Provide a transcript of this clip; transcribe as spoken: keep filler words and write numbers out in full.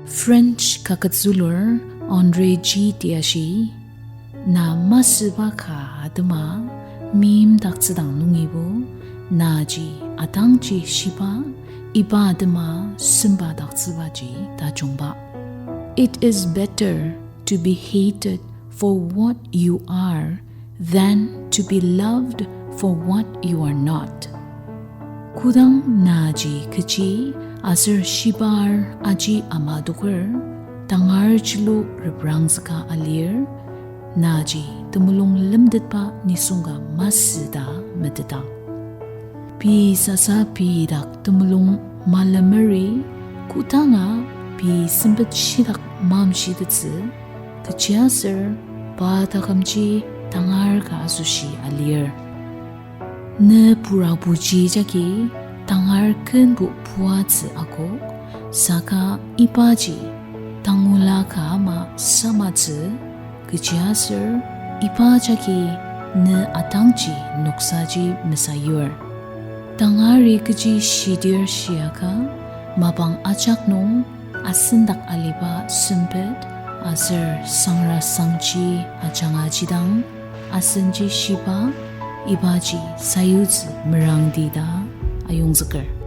French kaket zülur André Gide-i ashi, na masüba ka atema meimdaktsüdang nungibo, naji atangji shiba, iba atema sembadaktsübaji tajungba. It is better to be hated for what you are than to be loved for what you are not. Kodang naji kechi aser shibar aji ama adoker, tangar chilu reprangzüka alir, naji temulung lemtetba nisung ka masü ta metetang. Pei sasa pei dak temulung malemeri, kodanga pei sempet shitak mamshitettsü, kechiaser pa takümji tangar ka asoshi alir. Ne purabuji jagi tangar kenbo puatsü akok, saka ibaji tangula ka ama samatsü, kechiaser iba jagi ne atangji noksaji mesayur. Tangari kechi shidir shiaka, mapang ajak nung asendak aliba sempet aser sangra sangji ajanga jidang, asenji shiba, ibaji sayutsü merangdi ta ayongzüker.